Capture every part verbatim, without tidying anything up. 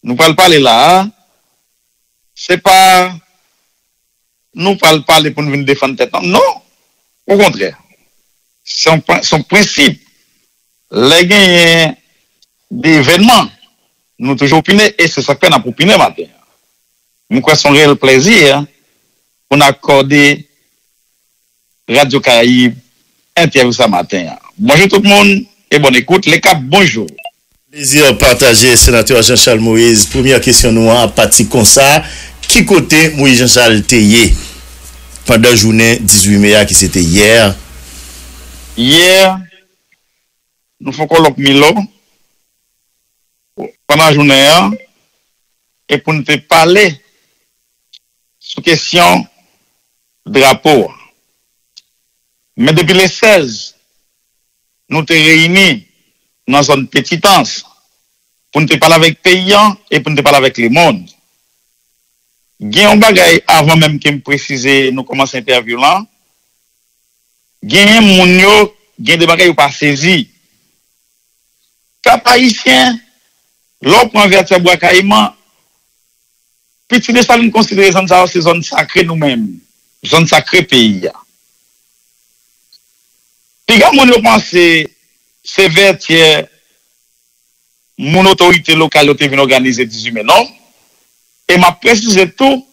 nou pral pale la a, se pa nou pral pale pou n vin defann tèt nou. Non, okontrè. Se yon, se yon prensip. Lè genyen de evènman, nou toujou opine, e se sa k fè n ap opine maten an. M kwè se yon reyèl plèzi pou n akòde Radyo Karayib entèvyou sa maten an. Bonjou tout moun e bòn ekout. Lekap, bonjou. Plezi pataje, Senatè Jean Charles Moïse. Premyè kesyon nou an ap pati konsa, ki kote Moïse Jean Charles te ye pandan jounen dizuit me a, ki se te yè? Yè, nou fè yon kòlòk Milo pandan jounen an, e pou n te pale sou kesyon drapo a. Men depi le sèz, nou te reyini nan zòn Petitans pou n te pale avèk peyi an e pou n te pale avèk lemonn. Gen yon bagay, avan menm ke m presize nou kòmanse entèvyou lan, genyen moun yo, gen de bagay yo pa sezi. Kap Ayisyen, lè w pran Vètyè, Bwa Kayiman, Piti Desalin konsidere zòn sa yo se zòn sakre nou menm, zòn sakre peyi a. Piga moun yo panse se Vètyè moun otorite lokal yo te vin òganize dizuit me non. E m ap presize tou,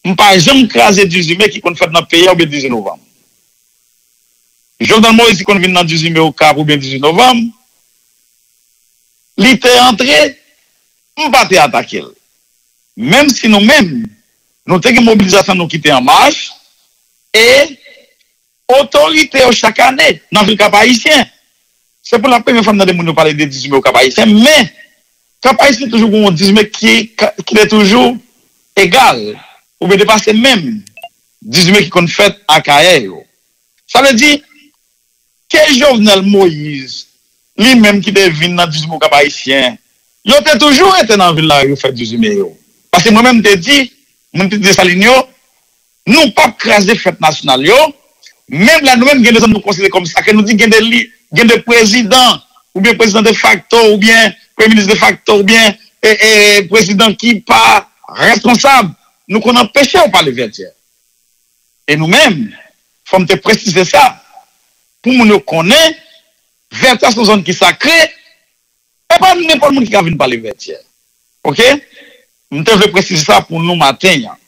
m pa janm kraze dizuit me ki konn fèt nan peyi a oubyen dizuit novanm. Jovenel Moïse ki konn vin nan dizuit me Okap oubyen dizuit novanm, li te antre, m pa te atake l. Menm si nou menm, nou te gen mobilizasyon nou ki te an mach, e otorite yo chak ane nan vil Kap Ayisyen. Se pou la premyè fwa m tande moun yo pale de dizuit me Okap Ayisyen, men Kap Ayisyen toujou gen yon dizuit me ki, ki te toujou egal, oubyen depase menm dizuit me ki konn fèt Akayè yo. Sa vle di, ke Jovenel Moïse, li menm ki te vin nan dizuit me Okap Ayisyen, yo te toujou rete nan vil la yo fè dizuit me yo. Paske mwen menm m te di, moun Piti Desalin yo, nou p ap kraze fèt nasyonal yo, menm lè nou menm gen de zòn nou konsidere kòm sakre, nou di gen de li, gen de prezidan, oubyen prezidan defakto, oubyen premye minis defakto, oubyen e, e, prezidan ki pa reskonsab, nou konn anpeche yo pale Vètyè. E nou menm, fò m te presize sa, pou moun yo konnen, Vètyè se yon zòn ki sakre, e pa nenpòt moun ki ka vin pale Vètyè. Oke? M te vle presize sa pou nou maten an.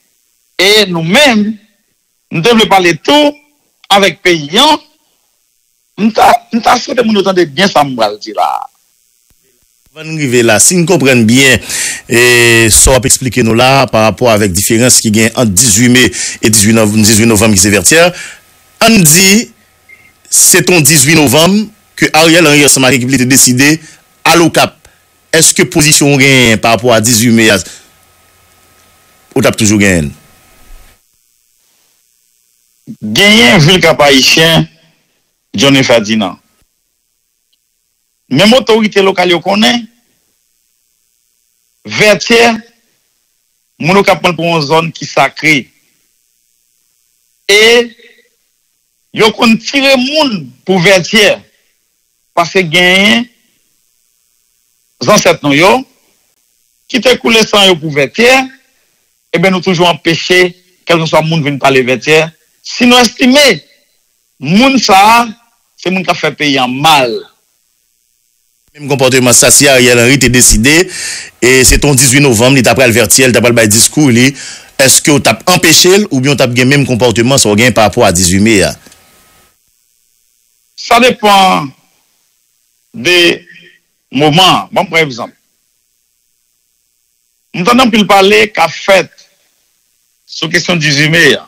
E nou menm, m te vle pale tou avèk peyi an, m ta, m ta swete moun yo tande byen sa m pral di la a. Avan n rive la, si n konprann byen, e, sa w ap eksplike nou la, pa rapò avèk diferans ki gen ant dizuit me e dizuit nov-, dizuit novanm ki se Vètyè, ann di, se t on dizuit novanm ke Ariel Henry ansanm ak ekip li te deside al Okap. Èske pozisyon w genyen pa rapò a dizuit me a, ou t ap toujou genyen l? Genyen vil Kap Ayisyen, Johnny Ferdinand. Menm otorite lokal yo konnen, Vètyè, moun Okap pran l pou yon zòn ki sakre. E yo konn tire moun pou Vètyè, paske genyen zansèt nou yo ki te koule san yo pou Vètyè, ebyen nou toujou anpeche kèlkeswa moun vin pale Vètyè, si nou estime moun sa a, se moun k ap fè peyi a mal. Menm konpòteman sa, si Ariel Henry te deside, e se t on dizuit novanm, li ta pral Vètyè, li ta pral bay diskou li, èske w t ap anpeche l, oubyen w t ap gen menm konpòteman sa w gen pa rapò a dizuit me a? Sa depann de moman an. Ban m pran egzanp. M tande anpil pale k ap fèt sou kesyon dizuit me a.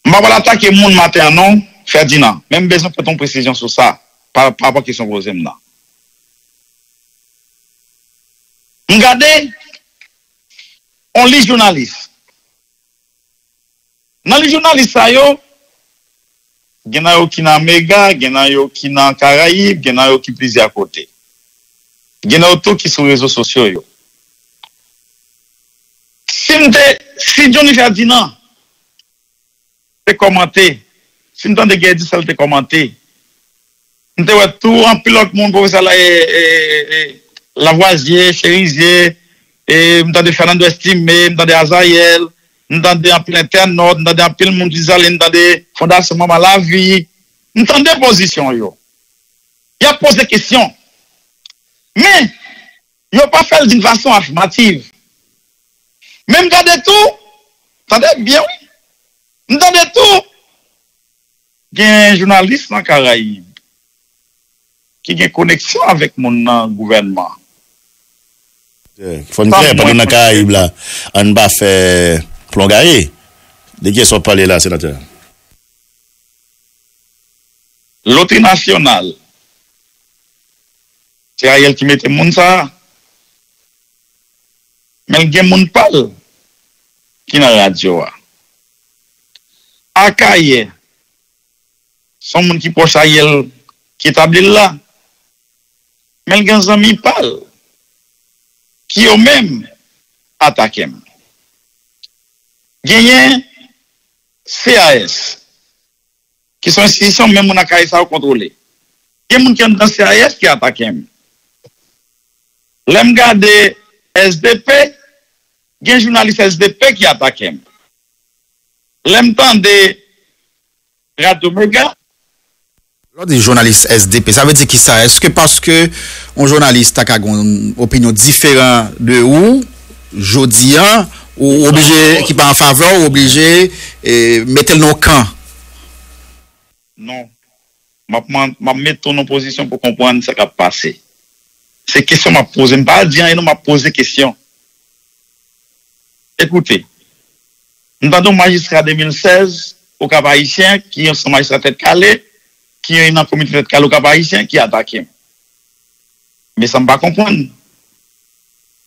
M pa pral atake moun maten an non, Ferdinand, men m bezwen pote yon presizyon sou sa, pa, pa rapò kesyon w poze m nan. M gade yon lis jounalis. Nan lis jounalis sa yo, gen nan yo ki nan Mega, gen nan yo ki nan Karayib, gen nan yo ki plizyè kote. Gen nan yo tou ki sou rezo sosyo yo. Si m te, si Johnny Ferdinand te kòmante, si m tande Guerdy Sèl te kòmante, m te wè tou anpil lòt moun, pwofesè la, e, e, e, e, Lavoisier, Chérizier, e m tande Fernando Estimé, m tande Azayèl, m tande anpil entènòt, m tande anpil moun ki sale, m tande Fondasyon Manman Lavi, m tande pozisyon yo. Y ap poze kesyon. Men, yo pa fè l d'une façon affirmative. Men m gade tou, tande byen wi, m tande tou, gen jounalis nan Karayib ki gen koneksyon avèk moun nan gouvènman. Fò n klè, pandan w nan Karayib la, ann pa fè plon gaye. De kiyès w ap pale la, senatè? Lotri Nasyonal, se Ariel ki mete moun sa a. Men l gen moun pa l ki nan radyo a. Akayè, se yon moun ki pwòch Ariel ki etabli l la. Men l gen zanmi pa l ki yo menm atake m. Genyen C A S, ki se yon enstitisyon menm moun Akayè sa yo kontwole. Gen moun ki anndan C A S ki atake m. Lè m gade S D P, gen jounalis S D P ki atake m. Lè m tande Radyo Mega, Lè w di jounalis S D P, sa vle di kisa? Èske paske yon jounalis ta ka gen yon opinyon diferan de ou jodi a, ou oblije, ki pa an favè w, ou oblije e, mete l nan yon kan? Non. M ap, man- m ap mete w nan pozisyon pou w konprann sa k ap pase. Se kesyon m ap poze. M pa di anyen non, m ap poze kesyon. Ekoute, m tande yon majistra de mil sèz Okap Ayisyen, ki se yon majistra tèt kale, ki nan komite tèt kale Okap Ayisyen, ki atake m. Men sa m pa konprann.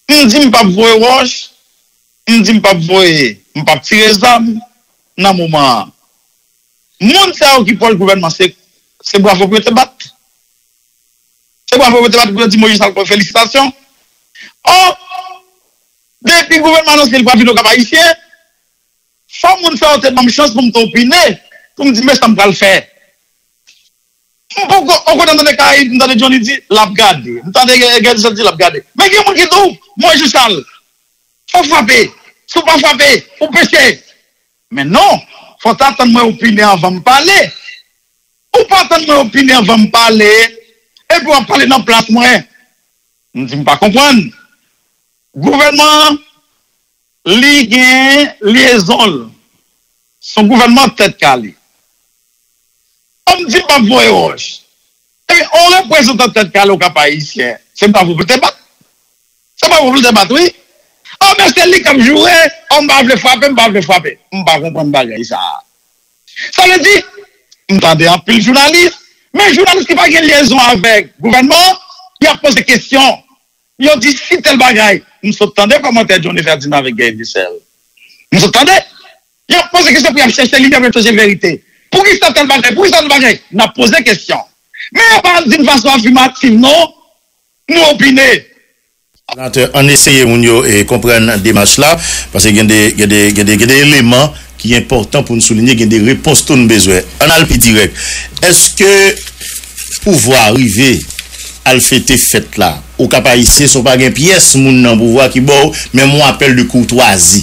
M di m p ap voye wòch, m di m p ap voye, m p ap tire zam nan moman an. Moun sa yo ki pwòch gouvènman, se, se bravo pou yo te bat. Se bravo pou yo te bat pou yo di Moyiz Alfò felisitasyon. Ò, depi gouvènman anonse li pral vin Okap Ayisyen, fò moun sa yo te ban m chans pou m te opine, pou m di men sa m pral fè. M poko, on kote m tande Karayib, m tande Johnny di l ap gade. M tande Gèlison di l ap gade. Men gen moun ki di w, Moyiz Richard, fò w frape. Si w pa frape, ou peche. Men non, fò w ta tann mwen opine anvan m pale. Ou pa tann mwen opine anvan m pale, epi w ap pale nan plas mwen. M di m pa konprann. Gouvènman an, li gen lyezon l. Se yon gouvènman tèt kale. An m di m p ap voye wòch. Ebyen, yon reprezantan tèt kale Okap Ayisyen, se bravo pou l te bat. Se bravo pou l te bat, wi. An, men se li k ap joure, an, m pa vle frape, m pa vle frape. M pa konprann bagay sa a. Sa vle di, m tande anpil jounalis, men jounalis ki pa gen lyezon avèk gouvènman, y ap poze kesyon. Yo di si tèl bagay, m sot tande kòmantè Johnny Ferdinand avèk Guy Vicel. M sot tande. Y ap poze kesyon pou y ap chèche limyè, pou y ap chèche verite. Poukisa tèl bagay? Poukisa tèl bagay? N ap poze kesyon. Men yo pa di n fason afimativ non. Nou opine. Senatè, ann eseye moun yo e, konprann demach la, paske gen de, gen de, gen de, gen de eleman ki enpòtan pou n soulinye, gen de repons tou n bezwen. Ann al pi dirèk. Èske pouvwa rive al fete fèt la? Okap Ayisyen, si w pa gen pyès moun nan pouvwa ki ba w menm yon apèl de koutwazi,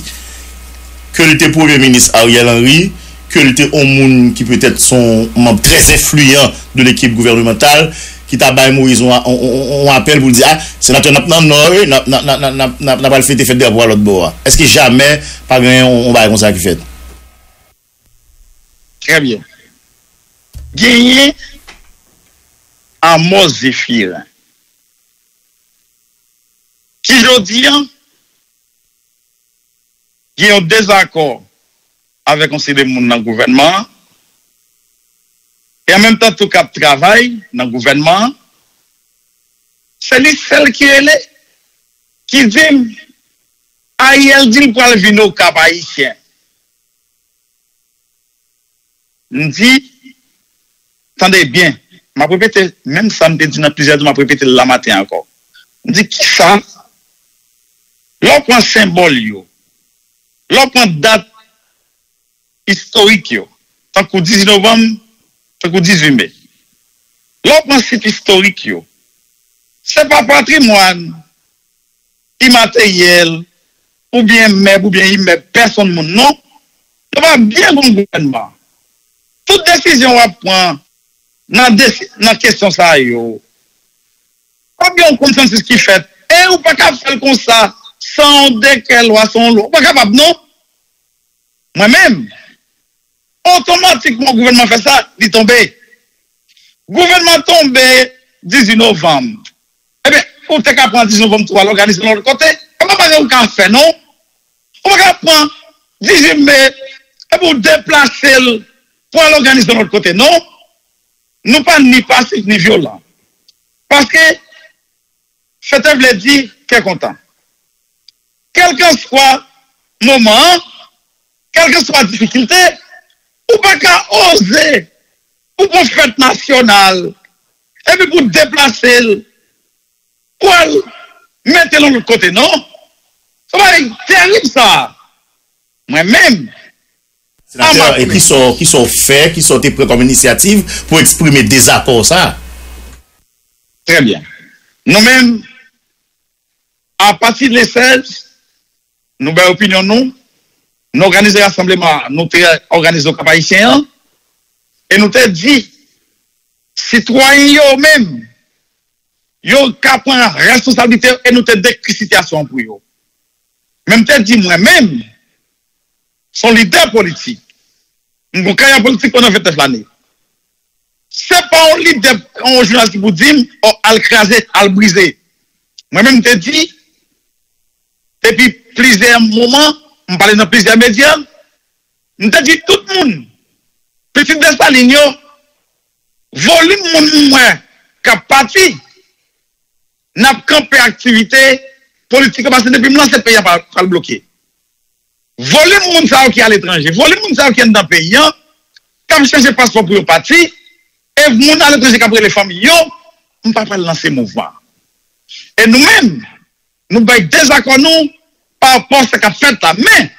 ke l te premye minis Ariel Henry, ke l te yon moun ki petèt se yon manm trè enfliyan de lekip gouvènemantal, ki ta bay Moyiz yon, yon, yon, yon apèl pou l di, a, senatè, n ap nan Nò, wi, n ap, n ap, n ap, n ap, n ap, n ap al fete fèt drapo a lòt bò a. Èske jamè pa gen yon, yon bagay konsa ki fèt? Trè byen. Genyen Amò Zefiren, ki jodi a gen yon dezakò avèk yon seri de moun nan gouvènman an, e an menm tan tou k ap travay nan gouvènman an, se li sèl ki rele, ki di m, Ariel di l pral vin Okap Ayisyen. M di, tande byen, m ap repete menm sa m te di nan plizyè jou, m ap repete l la maten ankò. M di, kisa, lè w pran senbòl yo, lè w pran dat istorik yo, tankou dizuit novanm, tankou dizuit me, lè w pran sit istorik yo, Se pa patrimwàn imateryèl oubyen mèb oubyen imèb pèsonn moun non. Yo pa byen pou yon gouvènman. Tout desizyon w ap pran nan, desi- nan kesyon sa yo, pa gen yon konsansis ki fèt. E ou pa ka fè l konsa san yon dekrè lwa, san yon lwa. Ou pa kapab non. Mwen menm, otomatikman gouvènman fè sa, li tonbe. Gouvènman tonbe dizuit novanm. Ebyen, ou te ka pran dizuit novanm tou al òganize nan lòt kote. E pa bagay ou ka fè non. Ou pa ka pran dizuit me epi ou deplase l pou al òganize nan lòt kote non. Nou pa ni pasif ni vyolan. Paske fete vle di kè kontan. Kèlkanswa moman an, kèlkanswa difikilte, ou pa ka oze ou pran fèt nasyonal epi pou deplase l pou al mete l yon lòt kote non. Se yon bagay terib sa. Mwen menm, Senatè, e kisa w, kisa w fè, kisa w te pran kòm inisyativ pou eksprime dezakò w sa a? Trè byen. Nou menm, apati de le sèz, nou bay opinyon nou, nou òganize rasanbleman an, nou te òganize Okap Ayisyen an, e nou te di, sitwayen yo menm, yo ka pran responsablite yo e nou te dekri sitiyasyon an pou yo. Men m te di mwen menm, se yon lidè politik, m gon karyè politik pandan vennèf lane. Se pa yon lidè, yon jounalis ki pou di m, o, al kraze, al brize. Mwen menm m te di, depi plizyè moman, m pale nan plizyè medya, m te di tout moun, pitit Desalin yo, volim moun m wè k ap pati, n ap kanpe aktivite politik yo paske depi m lanse peyi a pral bloke. Volim moun sa yo ki aletranje, volim moun sa yo ki anndan peyi an, k ap chèche paspò pou yo pati, e moun aletranje k ap rele fanmi yo, m pa pral lanse mouvman. E nou menm, nou bay dezakò nou pa rapò sa k ap fèt la. Men,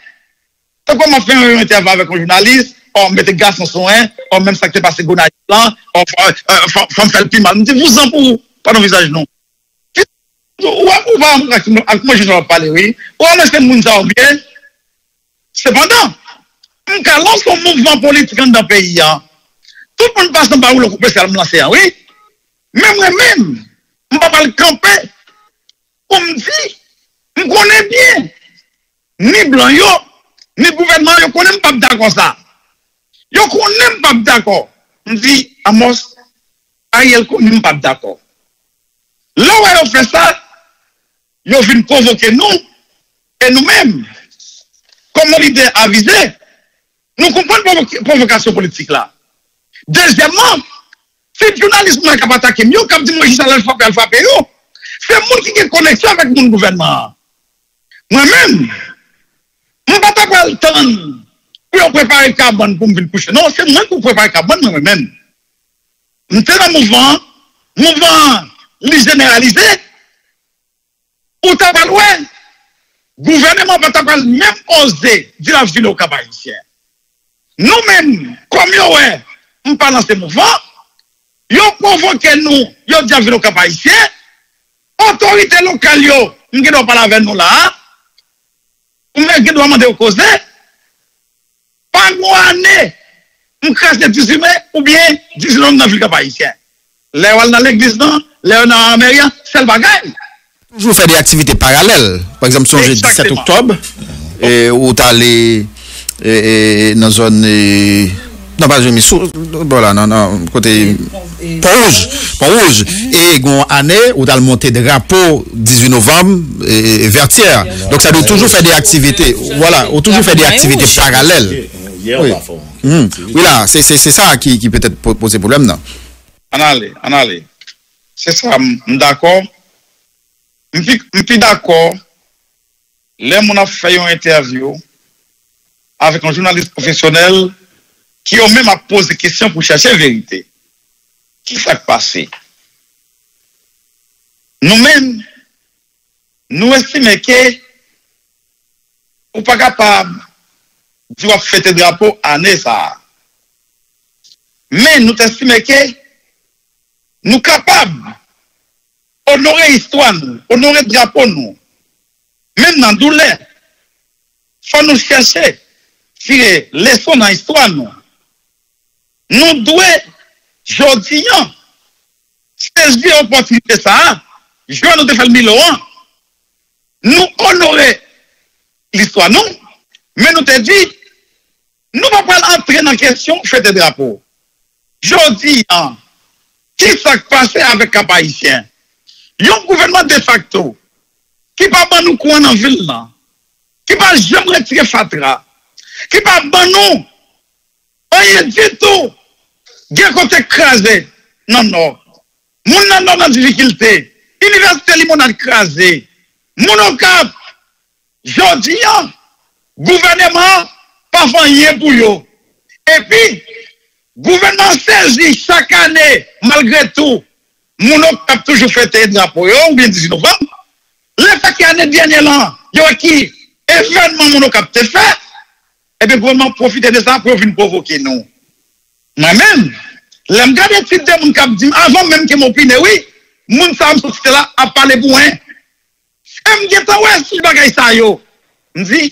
tankou m ap fè yon entèvyou avèk yon jounalis, o, m mete gason sou en, o, menm sa k te pase Gonayiv lan, o, fò, fò, fò m fè l pi mal. M di, vouzan pou ou, pa nan vizaj nou. Ou, ou pa ak, ak manje nou ap pale, wi. Ou wè mwen se moun sa ou byen. Sepandan, m ka lanse yon mouvman politik anndan peyi a. Tout moun pase anba woulo koupe sèl m lanse a, wi. Men mwen menm, m pa pral kanpe pou m di, m konnen byen, ni blan yo, ni gouvènman yo konnen m p ap dakò sa. Yo konnen m p ap dakò. M di, Amòs, Ariel konnen m p ap dakò. Lè w wè yo fè sa, yo vin pwovoke nou, e nou menm, kòm yon lidè avize, nou konprann pwovoke- pwovokasyon politik la. Dezyèmman, se jounalis mwen k ap atake m yo, k ap di mwen jis al frape, al frape yo. Se moun ki gen koneksyon avèk moun gouvènman an. Mwen menm, m pa ta pral tann pou yo prepare kabann pou m vin kouche. Non, se mwen ki pou prepare kabann mwen, mwen menm. M te nan mouvman an, mouvman an, li jeneralize, ou ta pral wè, gouvènman pa ta pral menm oze di l ap vin Okap Ayisyen. Nou menm, kòm yo wè m pa lanse mouvman, yo pwovoke nou, yo di ap vin Okap Ayisyen, otorite lokal yo, m gen dwa pale avè nou la a, ou gen dwa mande yo koze, pa gon ane m kraze dizuit me oubyen dizuit novanm nan vil Kap Ayisyen. Lè yo al nan legliz nan, lè yo nan mèri an, sèl bagay. Toujou fè de aktivite paralèl. Pa egzanp, sonje disèt oktòb, e, ou t ale e, e, nan zòn e, nan pa Jemi, sou, bò la, nan, nan kote Pon Wouj, Pon Wouj. E gon ane, ou t al monte drapo dizuit novanm e, e, Vètyè. Donk, sa vle toujou fè de aktivite. Vwala, ou toujou fè de aktivite paralèl. Wi. Wi, la, se, se, se sa ki, ki petèt po- poze pwoblèm nan. Ann ale, ann ale. Se sa, m m dakò. M pi, m pi dakò lè moun ap fè yon entèvyou avèk yon jounalis pwofesyonèl ki yo menm ap poze kesyon pou chèche verite. Ki sa k pase? Nou menm, nou estime ke ou pa kapab di w ap fete drapo ane sa a. Men nou t estime ke nou kapab onore istwa nou, onore drapo nou, menm nan doulè, fò nou chèche tire leson nan istwa nou. Nou dwe, jodi a, sezi opòtinite sa a, jan nou te fè l Milo a. Nou onore listwa nou, men nou te di, nou pa pral antre nan kesyon fete drapo. Jodi a, ki sa k pase avèk Kap Ayisyen? Yon gouvènman defakto ki pa ban nou kouran nan vil lan, ki pa janm retire fatra, ki pa ban nou anyen ditou. Gen kote k kraze nan Nò. Moun nan Nò nan difikilte. Inivèsite Limonad kraze. Moun Okap, jodi a, gouvèneman an pa fè anyen pou yo. Epi, gouvènman an sezi chak ane, malgre tou, moun Okap toujou fete drapo yo, oubyen dizuit novanm. Lefètke ane dènye lan, yo wè ki evènman moun Okap te fè, ebyen, gouvènman an pwofite de sa pou yo vin pwovoke nou. Mwen menm, lè m gade tit de moun k ap di m, avan menm ke m opine, wi, moun sa yo m sot site la ap pale pou mwen. E m gentan wè si bagay sa yo. M di,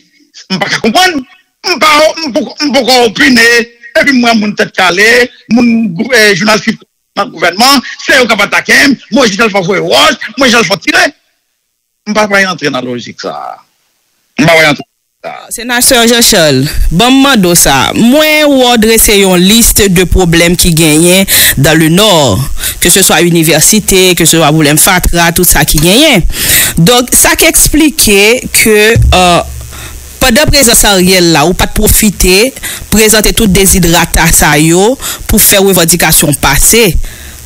m pa ka konprann. M pa, m poko, m poko opine. Epi m wè moun tèt kale, moun gou- eh, jounalis ki nan gouvènman, se yo k ap atake m. Moyiz Jan fò voye wòch, Moyiz Jan fò tire. M pa pral antre nan lojik sa a. M pa pral antre nan lojik sa a. Senatè Jean Charles, ban m mande w sa. Mwen wè w drese yon lis de pwoblèm ki genyen dans le Nord, ke se swa inivèsite, ke se swa pwoblèm fatra, tout sa ki genyen. Donk, sa k eksplike ke, euh, pandan prezans Ariel la, ou pa t pwofite prezante tout dezidrata sa yo pou fè revandikasyon pase.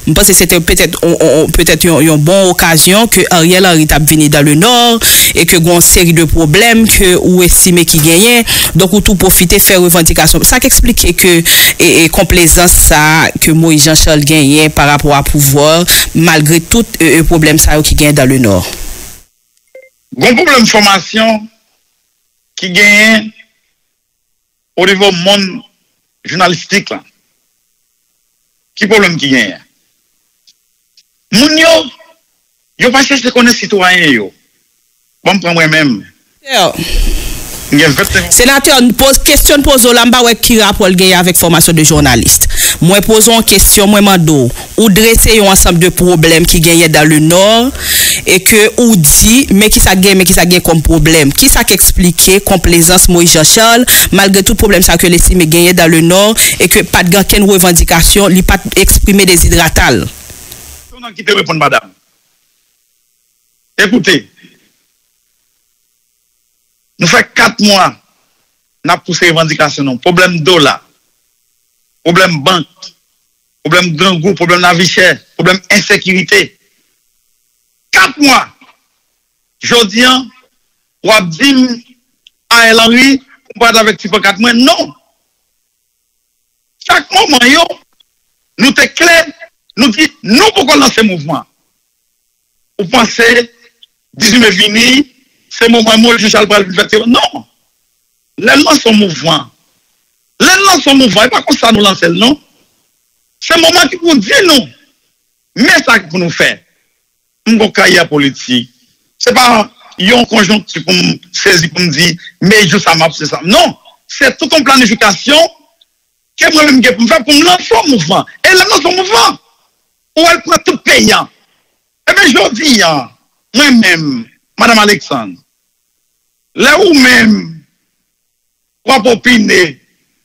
M panse se te petèt, on, on, on, petèt yon, yon bon okazyon ke Ariel Henry t ap vini dans le Nord e ke gen yon seri de pwoblèm ke ou estime ki genyen. Donk, ou tou pwofite fè revandikasyon. Sa k eksplike ke e, e, konplezans sa ke Moïse Jean Charles genyen pa rapò a pouvwa, malgre tout e, e, pwoblèm sa yo ki genyen dans le Nord. Gon pwoblèm fòmasyon ki genyen o nivo monn jounalistik la. Ki pwoblèm ki genyen? Moun yo, yo pa chèche konnen sitwayen yo. Ban m pran mwen menm. M gen vennsenk. Senatè, poz, kesyon n poze w la, m pa wè ki rapò l genyen avèk fòmasyon de jounalis. Mwen poze w yon kesyon, mwen mande w, ou drese yon ansanm de pwoblèm ki genyen dans le Nord, e ke ou di, men kisa k gen, men kisa k gen kòm pwoblèm. Kisa k eksplike konplezans Moïse Jean Charles, malgre tout pwoblèm sa ke l estime genyen dans le Nord, e ke pa t gen okenn revandikasyon, li pa t eksprime dezidrata l? Ou nan ki te reponn, madanm. Ekoute, nou fè kat mwa n ap pouse revandikasyon nou. Pwoblèm dola, pwoblèm bank, pwoblèm grangou, pwoblèm lavi chè, pwoblèm ensekirite. Kat mwa. Jodi a, w ap di m, Ariel Henry, ou pa t avèti pankat mwen. Non. Chak moman yo, nou te klè, nou di, nou poko lanse mouvman. Ou panse dizuit me vini, se moman Moïse Jean Charles pral vin fè ti... Non. Lè n lanse yon mouvman, lè n lanse yon mouvman, e pa konsa nou lanse l, non. Se moman ki pou di nou, men sa ki pou nou fè. M gon karyè politik. Se pa yon konjonkti pou m sezi pou m di, men jou sa m ap se sa. Non. Se tout yon planifikasyon ke mwen menm gen pou m fè pou m lanse yon mouvman. E lè m lanse yon mouvman, ou wè l pran tout peyi a. Ebyen, jodi a, mwen menm, Madanm Alexandre, lè ou menm, w ap opine,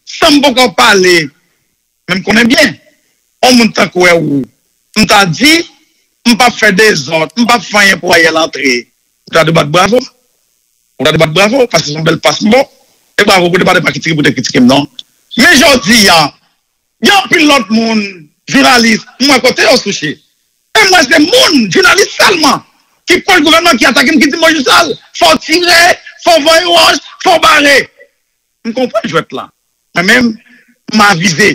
san m poko pale, men m konnen byen, yon moun tankou w, m ta di, m p ap fè dezòd, m p ap fè anyen pou Ariel antre. Ou ta dwe bat bravo. Ou ta dwe bat bravo, paske se yon bèl pas m ba w. E bravo pou li, pa de pa kritike pou te kritike m, non. Men jodi a, gen anpil lòt moun, jounalis, m wè kote yo, Souchi. E mwen se moun, jounalis sèlman, ki pwòch gouvènman, ki atake m, ki di m, Moïse Jean Charles, fò w tire, fò w voye wòch, fò w bare. M konprann jwèt la. Mwen menm, m avize.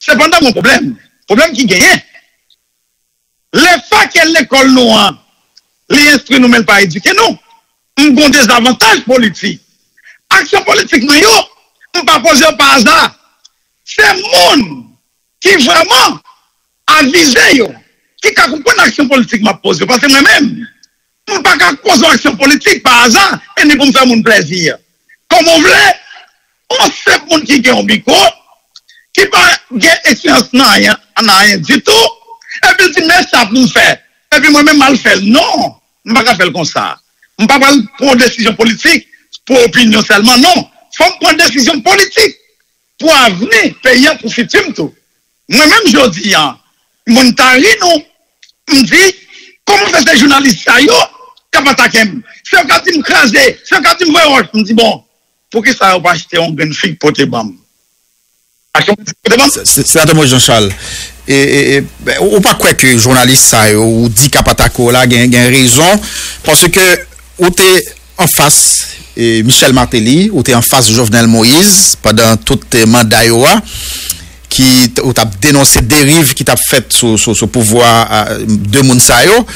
Sepandan, gon pwoblèm. Pwoblèm ki genyen. Lefètke lekòl nou an, li enstwi nou, men l pa edike nou, m gon dezavantaj politik. Aksyon politik mwen yo, m pa poze yo pa aza. Se moun ki vrèman avize yo, ki ka konprann aksyon politik m ap poze yo. Paske mwen menm, m pa ka poze yon aksyon politik pa aza, e ni pou m fè moun plèzi. Kòman w vle, yon senp moun ki gen yon mikwo, ki pa gen eksperyans nan anyen, nan anyen ditou, epi l di, "Men sa pou m fè." Epi mwen menm, m al fè l. Non, m pa ka fè l konsa. M pa pral pran yon desizyon politik pou opinyon sèlman, non. Fò m pran desizyon politik pou avni peyi a, pou fiti m tou. Mwen menm jodi a, moun ta ri nou. M di, "Kòman fè se jounalis sa yo k ap atake m? Se yo k ap di m kraze, se yo k ap di m voye wòch." M di, "Bon, poukisa yo pa achte yon grenn fig pote ban m?" Achte yon grenn fig pote ban m. Se- se- Senatè Moïse Jean Charles, e, e, e, ben, ou ou pa kwè ke jounalis sa yo ou di k ap atake w la gen, gen rezon? Paske ou te anfas e, Michel Martelly, ou te anfas Jovenel Moïse pandan tout e, manda yo a, ki t- ou t ap denonse deriv ki t ap fèt sou, sou, sou pouvwa a, de moun sa yo.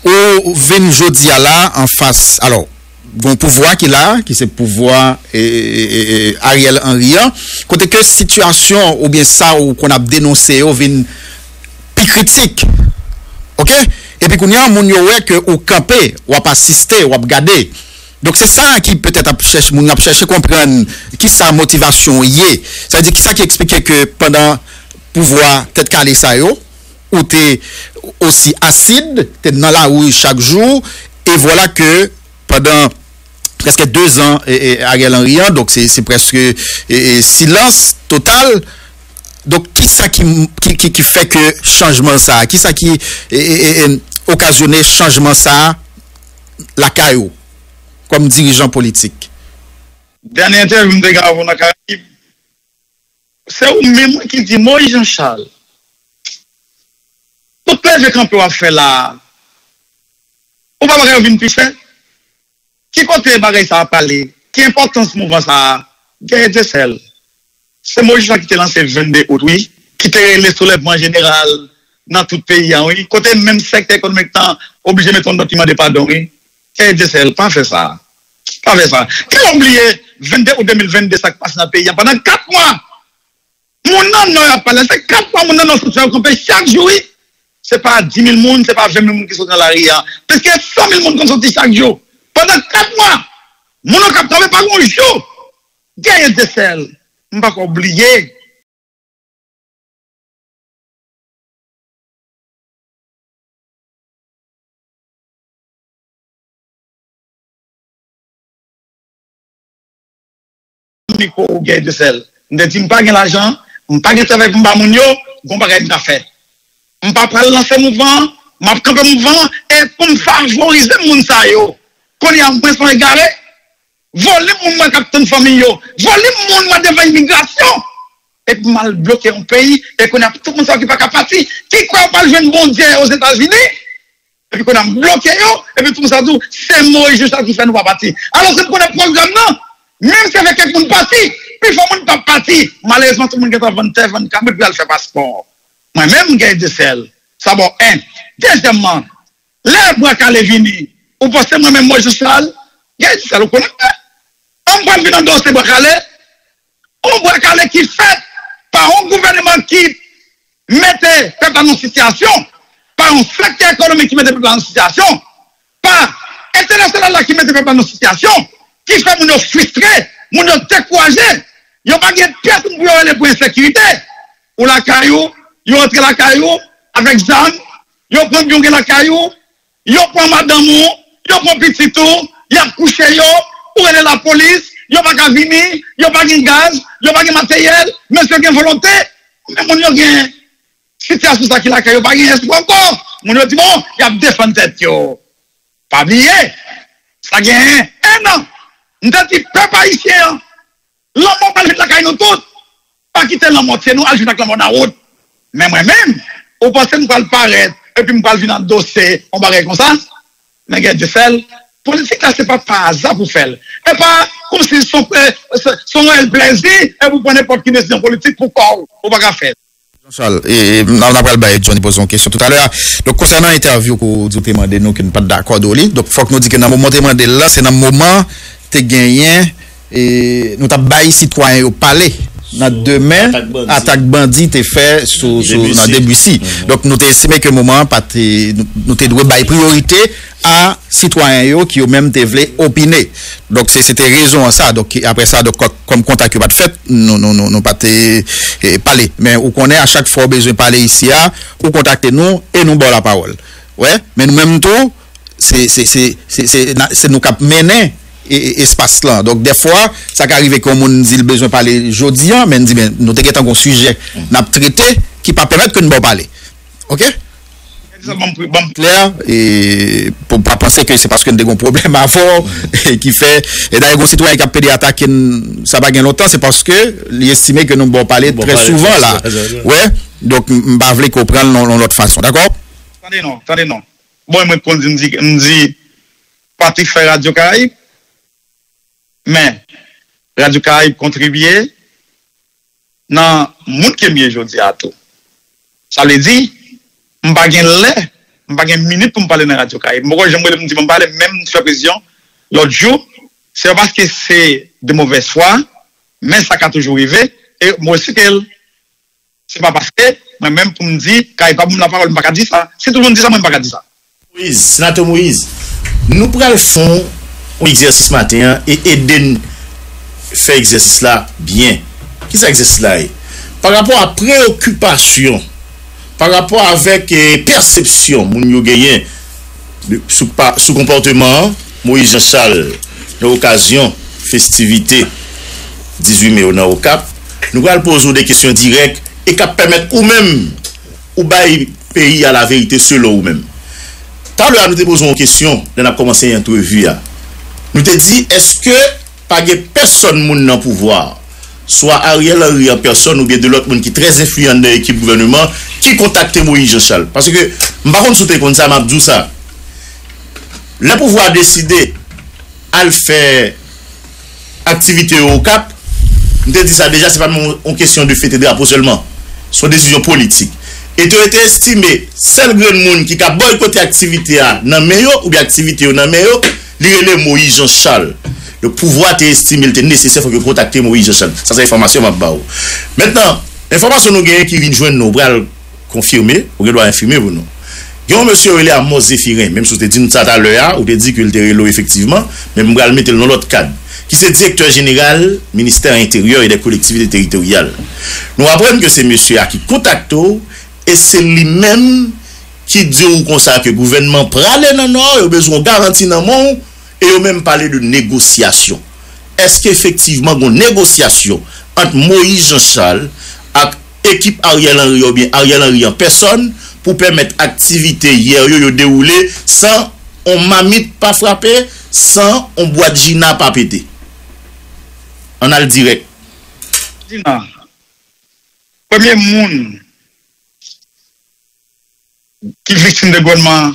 Ou vin jodi a la anfas, alò, gon pouvwa ki la, ki se pouvwa e, e, e, e, Ariel Henry an, kote ke sitiyasyon oubyen sa ou konn ap denonse yo vin pi kritik. Oke? Epi kounye a, moun yo wè ke ou kanpe, w ap asiste, w ap gade. Donk, se sa ki petèt ap chèche, moun ap chèche konprann kisa motivasyon w ye. Sa vle di, kisa ki eksplike ke pandan pouvwa tèt kale sa yo, ou te osi asid, te nan lari chak jou, e vwala ke pandan prèske de zan e, e, Ariel Henry an, donk se, se prèske e, e, silans total. Donk, kisa ki, ki, ki, ki fè ke chanjman sa a, kisa ki e, e, e, e, okazyone chanjman sa a lakay ou, kòm dirijan politik? Dènye entèvyou m te gen avè w nan Karayib, se ou menm ki di, "Moïse Jean Charles, tout leve kanpe w ap fè la a, ou pa bagay yo vin pi sen?" Ki kote bagay sa a prale? Ki enpòtans mouvman sa a? Guerrier Dieuseul, se Moïse Jean Charles ki te lanse vennde out, wi, ki te rele soulèvman jeneral nan tout peyi a, wi. Kote menm sektè ekonomik lan oblije mete yon nòt ki mande padon, wi. Guerrier Dieuseul, pa fè sa. Pa fè sa. Kè w bliye vennde out de mil vennde, sa k pase nan peyi a pandan kat mwa. Moun nan Nò y ap pale, se kat fwa moun nan Nò sot fè yo kanpe chak jou, wi. Se pa di mil moun, se pa ven mil moun ki sot nan lari a. Pliske san mil moun konn soti chak jou. Pandan kat mwa, moun yo k ap kanpe pa gen yon jou. Guerrier Dieuseul, m pa ka bliye. Mikwo Guerrier Dieuseul. M te di m pa gen lajan, m pa gen travay pou m ba moun yo, gon bagay m ka fè. M pa pral lanse mouvman an, m ap kanpe mouvman an, e pou m favorize moun sa yo. Kounye a, mwen se yon egare, volim moun mwen k ap tann fanmi yo, volim moun mwen devan imigrasyon, epi m al bloke yon peyi, e kounye a, tout moun sa yo ki pa ka pati, ki kwè yo pral jwenn Bondye Ozetazini, epi kounye a, m bloke yo, epi tout moun sa yo di w, se Moïse Jean Charles ki fè nou pa pati. Alòske m konnen pwogram nan, menm si avèk kèk moun pati, pifò moun p ap pati. Malerezman, tout moun gentan vann tè, vann kabrit pou y al fè paspò. Mwen menm, m gen de sèl. Sa bò en. Dezyèmman, lè bwa kale vini, ou panse mwen menm Moïse Jean Charles, gen di sa nou konnen mwen. An m pral vin andose bwa kale, yon bwa kale ki fèt pa yon gouvènman ki mete pèp la nan sitiyasyon, pa yon sektè ekonomik ki mete pèp la nan sitiyasyon, pa entènasyonal la ki mete pèp la nan sitiyasyon, ki fè moun yo fristre, moun yo dekouraje, yo pa gen pyès moun pou yo rele pou ensekirite. Ou lakay ou, yo rantre lakay ou avèk zam, yo pran byen w gen lakay ou, yo pran madanm ou, yo pran pitit ou, y ap kouche yo, ou rele lapolis, yo pa ka vini, yo pa gen gaz, yo pa gen materyèl, men si yo gen volonte, men moun yo gen sitiyasyon sa ki lakay yo, pa gen espwa ankò. Moun yo di, bon, y ap defann tèt yo. Pa bliye, sa gen en an, m te di pèp ayisyen an, lanmò pral vin lakay nou tout. Pa kite lanmò tiye nou, al jwenn ak lanmò nan wout. Men mwen menm, ou panse m pral parèt epi m pral vin andose yon bagay konsa? Men gen de sèl, politik la se pa pa aza pou fè l. E pa kòmsi se yon, se, se yon rèl plèzi, epi w pran nenpòt ki desizyon politik pou kò w, ou pa ka fè l. Jean Charles, e, e, n a, n a pral bay Johnny poze yon kesyon toutalè a. Donk, konsènan entèvyou ke w di w te mande nou, ke n pa t dakò de li. Donk, fòk nou di ke nan moman w te mande l lan, se nan moman te genyen, e, nou t ap bay sitwayen yo pale nan demen atak bandi te fè sou, sou, nan Debisi. Donk, nou te estime ke moman an pa te, nou, nou te dwe bay priyorite a sitwayen yo ki yo menm te vle opine. Donk, se, se te rezon an sa. Donk, apre sa, donk, kò-, kòm kontak yo pa t fèt, nou, nou, nou, nou pa te, eh, pale. Men ou konnen, a chak fwa w bezwen pale isi a, ou kontakte nou e nou ba w lapawòl. Wè, men nou menm tou, se, se, se, se, se, na- se nou k ap mennen e- e- espas lan. Donk, dèfwa, sa ka rive ke yon moun di l bezwen pale jodi a, men n di, men, nou te gentan gen yon sijè n ap trete ki pa pèmèt ke n ba w pale. Oke? Klè, e pou pa panse ke se paske n te gen yon pwoblèm avè w e ki fè, e dayè, gen yon sitwayen k ap pede atake n, sa pa gen lontan, se paske li estime ke nou ba w pale trè souvan la. Wè, donk, m m pa vle ke w pran l yon yon lòt fason, dakò? Tande non, tande non. Bon, mwen konn di, m di, m di, Patrick fè Radyo Karayib, men Radyo Karayib kontribye nan moun ke m ye jodi a tou. Sa vle di, m pa gen lè, m pa gen minit pou m pale nan Radyo Karayib. M poko janm rele m di pou m pale, menm m fè presyon lòt jou, se pa paske se de movèz fwa, men sa ka toujou rive, e mwen site l. Se pa paske mwen menm pou m di, Kay pa ban m lapawòl, m pa ka di sa. Si tout moun di sa, mwen m pa ka di sa. Moyiz, Senatè Moyiz, nou pral fè yon egzèsis maten an e ede n fè egzèsis la byen. Kisa egzèsis la ye? Pa rapò a preyokipasyon, pa rapò avèk eh, pèsepsyon moun yo genyen de- sou, pa- sou konpòteman an, Moyiz Jan Chal, nan okazyon festivite dizuit me yo nan Okap, nou pral poze w de kesyon dirèk e k ap pèmèt ou menm ou bay peyi a laverite selon ou menm. Talè a, nou te poze w yon kesyon lè n ap kòmanse antrevi a. Nou te di, èske pa gen pèsonn moun nan pouvwa a, swa Ariel Henry an pèsonn oubyen de lòt moun ki trè enfliyan nan ekip gouvèneman, ki kontakte Moyiz Jan Chal? Paske m pa konn si w te konn sa, m ap di w sa. Lè pouvwa a deside al fè aktivite yo Okap, m te di sa deja, se pa menm yon kesyon de fete drapo sèlman. Se yon desizyon politik. E te rete estime, sèl grenn moun ki ka bòykote aktivite a nan men yo, oubyen aktivite yo nan men yo, li rele Moyiz Jan Chal. Donk, pouvwa te estime li te nesesè, fòk yo kontakte Moyiz Jan Chal. Sa se enfòmasyon m ap ba w. Mentnan, enfòmasyon nou genyen ki vin jwenn nou, pral konfime, ou gen dwa enfime pou nou. Gen yon mesye yo rele Amos Zéphirin, menm si w te di n sa talè a, ou te di ke l te rele w efektivman, men m pral mete l nan lòt kad, ki se direktè jeneral Ministè Enteryè e dè Kolektivite Teritoryal. Nou aprann ke se mesye a ki kontakte w, e se li menm ki di w konsa ke gouvènman prale nan Nò, yo bezwen yon garanti nan men w, e yo menm pale de negosyasyon. Èske efektivman gen yon negosyasyon ant Moyiz Jan Chal ak ekip Ariel Henry oubyen Ariel Henry an pèsòn pou pèmèt aktivite yè yo, yo dewoule san yon mamit pa frape, san yon bwat jina pa pete? Ann al dirèk. Jina, premye moun ki viktim de gouvènman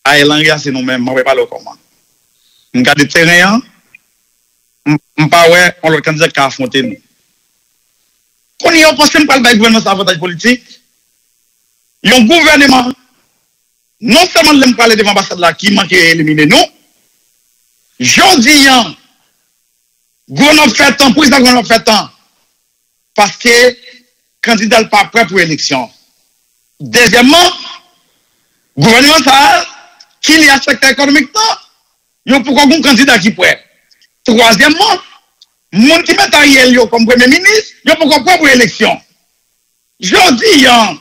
Ariel Henry a, se nou menm, mwen pale w kòman. M gade teren an, m, m pa wè yon lòt kandida ki ka afwonte nou. Kounye a, w panse m pral bay gouvènman sa avantaj politik? Yon gouvèneman, non sèlman lè m prale devan anbasad la ki manke elimine nou, jodi an, gouvènman ap fè tan, poukisa gouvènman ap fè tan? Paske kandida l pa prè pou eleksyon. Dezyèmman, gouvènman sa a ki lye a sektè ekonomik nan, yo poko gen yon kandida ki prè. Twazyèmman, moun ki mete Ariel yo kòm premye minis, yo poko prè pou eleksyon. Jodi an,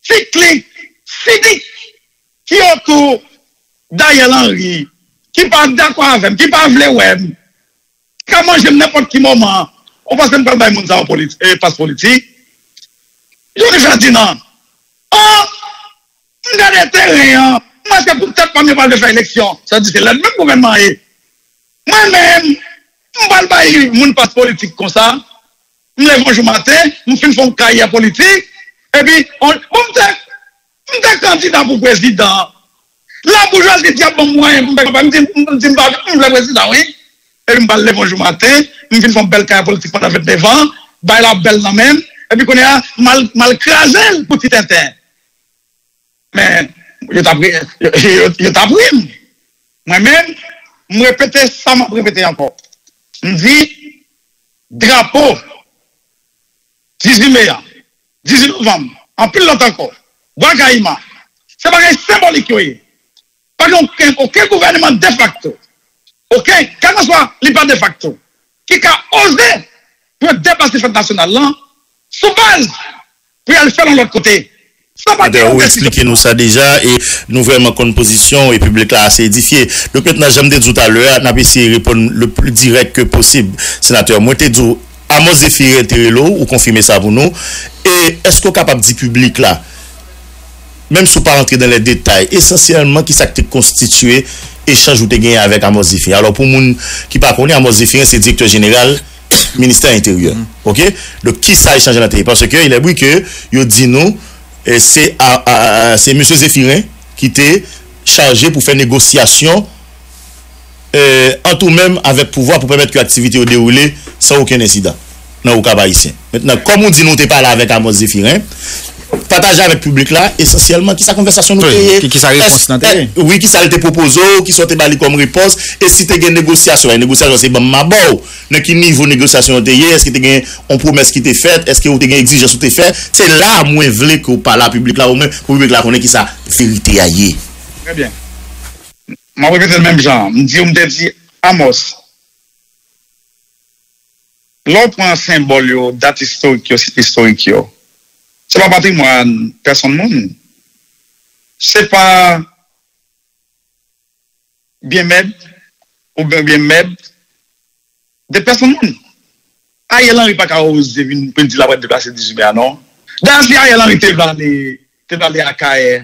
ti klik sidik ki otou Dariel Henry, ki pa dakò avè m, ki pa vle wè m, ka manje m nenpòt ki moman, ou panse m pral bay moun sa yo politi- eh, pas politik? Yo deja di non. An, m gade teren an, m wè se pou tèt pa m yo pral fè eleksyon. Sa di se lèd menm gouvènman ye. Mwen menm, m pral bay moun pas politik konsa, m leve yon jou maten, m fin fè yon karyè politik, epi, on, bon, m te, m te kandida pou prezidan. Laboujwazi di ap ban m mwayen pou m fè kanpay, m di, m di m pa, m vle prezidan, wi. Epi m pral leve yon jou maten, m fin fè yon bèl karyè politik pandan venndevan, bay la bèl nan men m, epi kounye a, m al, m al kraze l pou ti tenten. Men, yo t ap ri, yo, yo, yo t ap ri m. Mwen menm, m repete sa m ap repete ankò. M di, drapo dizuit me a, dizuit novanm, anpil lòt ankò, Bwa Kayiman, se bagay senbolik yo ye. Pa gen okenn, okenn gouvènman defakto, okenn, kèlkanswa li pa defakto, ki ka oze pou yo deplase fèt nasyonal lan sou baz pou y al fè l yon lòt kote. Sa pa Senatè, gen ou yon desizyon. Eksplike nou sa deja, e nou vrèman konn pozisyon, e piblik la ase edifye. Donk, mentnan, jan m te di w talè a, n ap eseye reponn le pli dirèk ke posib. Senatè, mwen te di w, Amos Zéphirin te rele w, ou konfime sa pou nou. E èske w kapab di piblik la, menm si w pa rantre dan lè detay, esansyèlman, ki sa k te konstitye echanj ou te genyen avèk Amos Zéphirin? Alò, pou moun ki pa konnen, Amos Zéphirin se direktè jeneral ministè enteryè. Oke? Donk, ki sa echanj lan te ye? Paske, il est vrai que yo di nou, e, se a, a, a, se mesye Zéphirin ki te chaje pou fè negosyasyon, e, ant ou menm avèk pouvwa pou pèmèt ke aktivite yo dewoule san okenn ensidan nan Okap Ayisyen. Mentnan, kòm ou di nou te pale avèk Amos Zéphirin, pataje avèk piblik la, esansyèlman, ki sa konvèsasyon nou te Wi, ye? Ki, ki sa repons lan te ye? Wi, ki sa l te pwopoze w, ki sa w te ba li kòm repons, e si te gen negosyasyon, e negosyasyon se ban m ma ba w, nan ki nivo negosyasyon an te ye, èske te gen yon pwomès ki te fèt, èske ou te gen egzijans ou te fè, se la mwen vle ke w pale a piblik la, omwen pou piblik la konnen ki sa verite a ye. Trè byen. M ap repete l menm jan an. M di w, m te di, Amos, lè w pran senbòl yo, dat istorik yo, sit istorik yo, se pa patrimwàn pèsonn moun. Se pa byen mèb oubyen byen mèb de pèsonn moun. Ariel Henry pa ka oze vin pou l di l ap deplase dizuit me a, non. Dayè, si Ariel Henry te vle ale, te vle ale Akayè,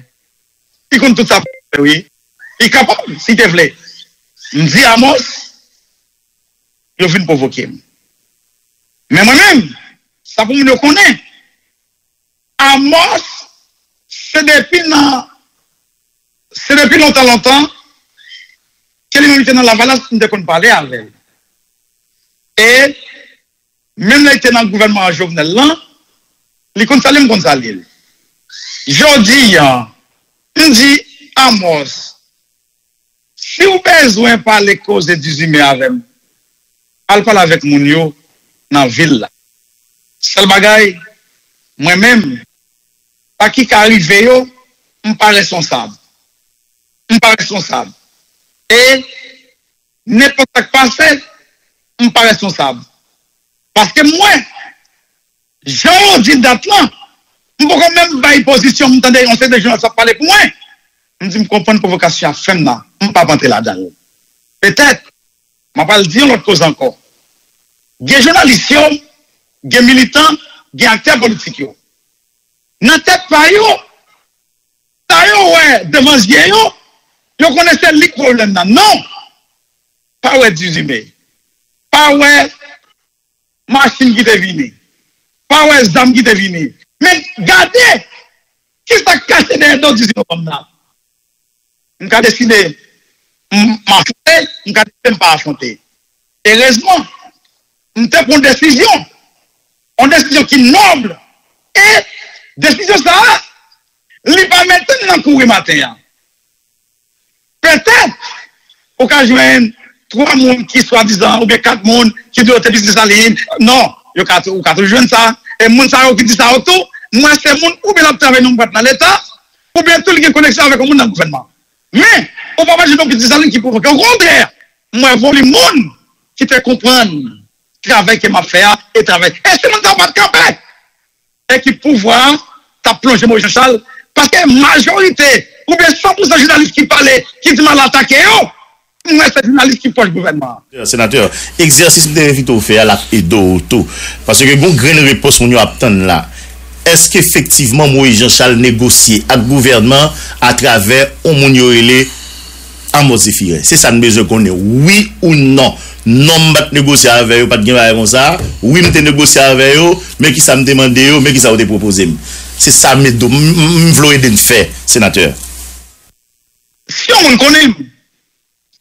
li konn tout sa pou l fè, wi. Li kapab, si l te vle. M di Amos, yo vin pwovoke m. Men mwen menm, sa pou moun yo konnen, Amos, se depi nan, se depi lontan, lontan, ke li menm li te nan Lavalas, m te konn pale avè l. E menm lè li te nan gouvènman Jovenel lan, li konn salye m, konn salye l. Jodi a, m di Amos, si w bezwen pale koze dizuit me avè m, al pale avèk moun yo nan vil la. Sèl bagay, mwen menm, sa ki ka rive yo, m pa responsab. M pa responsab. E nenpòt sa k pase, m pa responsab. Paske mwen, jan yo di dat lan, m poko menm bay pozisyon m, tande yon seri de jounalis ap pale pou mwen. M di m konprann pwovokasyon y ap fè m nan, m p ap antre ladan l. Petèt, m ap al di yon lòt koze ankò. Gen jounalis yo, gen militan, gen aktè politik yo. Nan tèt pa yo, sa yo wè devan zye yo, yo konnen se li k pwoblèm nan. Non! Pa wè dizuit me. Pa wè machin ki te vini. Pa wè zam ki te vini. Men gade kisa k kache dèyè do dizuit novanm nan. M ka deside m, m afwonte, m ka deside m pa afwonte. Erezman, m te pran yon desizyon. Yon desizyon ki nòb. E desizyon sa a, li pa mete m nan kouri maten an. Petèt, ou ka jwenn twa moun ki swadizan, oubyen kat moun ki di yo te pis Desalin. Non, yo ka, ou ka toujou jwenn sa. E moun sa yo ki di sa yo tou, m wè se moun oubyen l ap travay nan yon bwat nan Leta, oubyen tou li gen koneksyon avèk yon moun nan gouvènman. Men, ou pa wè se yon pis Desalin ki pwovoke. Okontrè, m wè volim moun ki te konprann travay ke m ap fè a e travay. E si moun sa yo pa t kanpe, ekip pouvwa a t ap plonje Moïse Jean Charles, paske majorite oubyen san pousan jounalis ki pale, ki di m al atake yo, m wè se jounalis ki pwòch gouvènman an. Senatè, egzèsis m te envite w fè a, l ap ede w tou. Paske gen yon grenn repons moun yo ap tann la. Èske efektivman Moïse Jean Charles negosye ak gouvènman atravè yon moun yo rele Amos Zéphirin? Se sa n bezwen konnen. Wi ou non? Non, m pa t negosye avè yo, pa t gen bagay konsa. Wi, m te negosye avè yo, men kisa m te mande yo, men kisa yo te pwopoze m. Se sa m ede w, m, m, m vle w ede n fè, senatè. Si yon moun konnen m,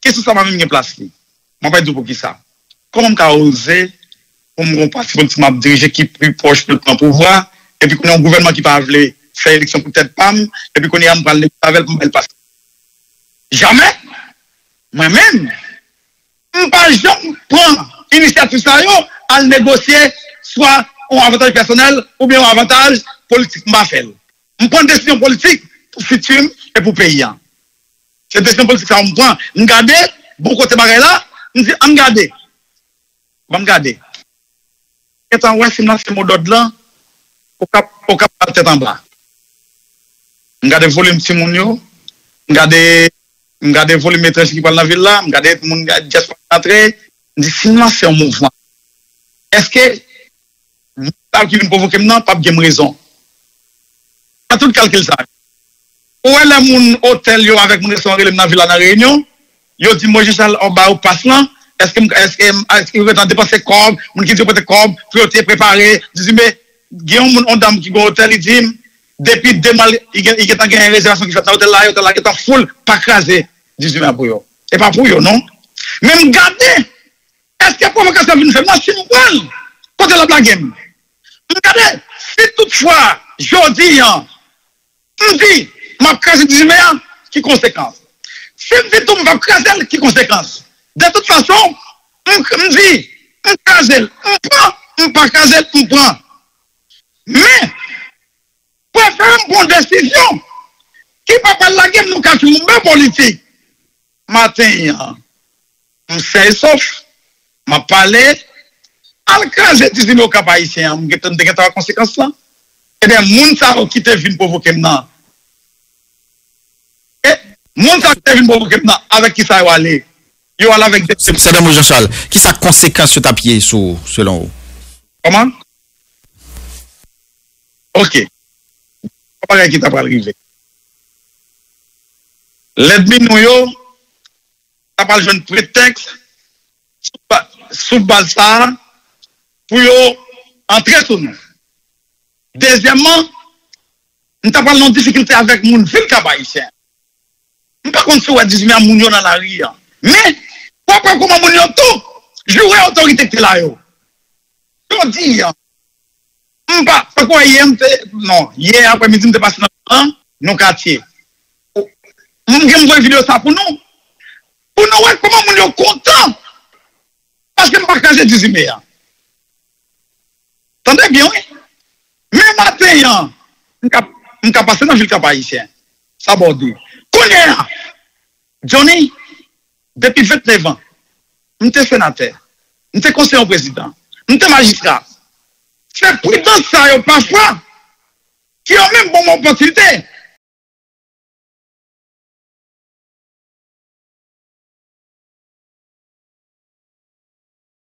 kesyon sa pa menm gen plas li. Mwen pa di w poukisa. Kòman m ka oze pou m gon pati politik m ap dirije ki pi pwòch pou l pran pouvwa, epi kounye a yon gouvènman ki pa vle fè eleksyon pou tèt pa m, epi kounye a m pral negosye avè l pou m bay l pase. Jamè! Mwen menm, m pa janm pran inisyativ sa yo, al negosye, swa yon avantaj pèsonèl oubyen yon avantaj politik, m pa fè l. M pran desizyon politik pou fiti m e pou peyi a. Se desizyon politik sa a m pran. M gade bon kote bagay la, m di, ann gade. Ban m gade. Gentan wè si m lanse modòd lan, Okap, Okap pral tèt anba. M gade volim timoun yo, m gade, m gade volim etranje ki pral nan vil la, m gade moun dyaspora ki antre, m di si m lanse yon mouvman, èske moun sa yo ki vin pwovoke m nan p ap gen m rezon? Nan tout kalkil sa yo. Ou wè lè moun otèl yo avèk moun restoran rele m nan vil la nan reyinyon, yo di m, Jean Charles, ou ba yo pas lan, èske m, èske m, èske yo gentan depanse kòb, moun ki di yo pote kòb, pou yo te prepare, dizuit me, gen yon moun, yon dam ki gen otèl, li di m, depi de mwa, li gen, li gentan gen rezèvasyon ki fèt nan otèl la, otèl la gentan full, pa kraze dizuit me pou yo. E pa pou yo, non. Men m gade, èske pwovokasyon vin fè m nan, si m pran l, kote l ap lage m? M gade, si toutfwa, jodi an, m di, m ap kraze dizuit me a, ki konsekans? Si m di tou m p ap kraze l, ki konsekans? De tout fason, m, m di, m kraze l, m pran, m pa kraze l, m pran. Men, prefere m pran yon desizyon ki pa pral lage m nan katchoumbè politik. Maten an, m sèn e sof, m ap pale, al kraze dizuit me Okap Ayisyen an, m gentan, m te gentan wè konsekans lan. Ebyen, moun sa yo ki te vin pwovoke m nan, e, moun sa yo ki te vin pwovoke m nan, avèk ki sa yo ale? Yo ale avèk de... Se, se nan mo Jean Charles. Ki sa konsekans yo t ap ye sou, selon ou? Kòman? Ok. Yon bagay ki ta pral rive. Lènmi nou yo ta pral jwenn pretèks sou ba-, sou baz sa a pou yo antre sou nou. Dezyèmman, m ta pral nan yon difikilte avèk moun vil Kap Ayisyen. M pa konn si w wè dizuit me a moun yo nan lari a. Men, w ap wè kòman moun yo tou joure otorite ki te la yo. Jodi a, m pa, tankou yè m te, non, yè aprèmidi m te pase nan, nan katye. M gen m voye videyo sa pou nou. Pou nou wè kòman moun yo kontan. Paske m pa kraze dizuit me a. Tande byen, wi. Men maten an, m ka, m ka pase nan vil Kap Ayisyen. Sa bòde. Kounye a, Johnny, depi vennèf an, m te senatè, m te konseye yon prezidan, m te majistra. Se pridans sa yo pafwa ki yo menm ban m opòtinite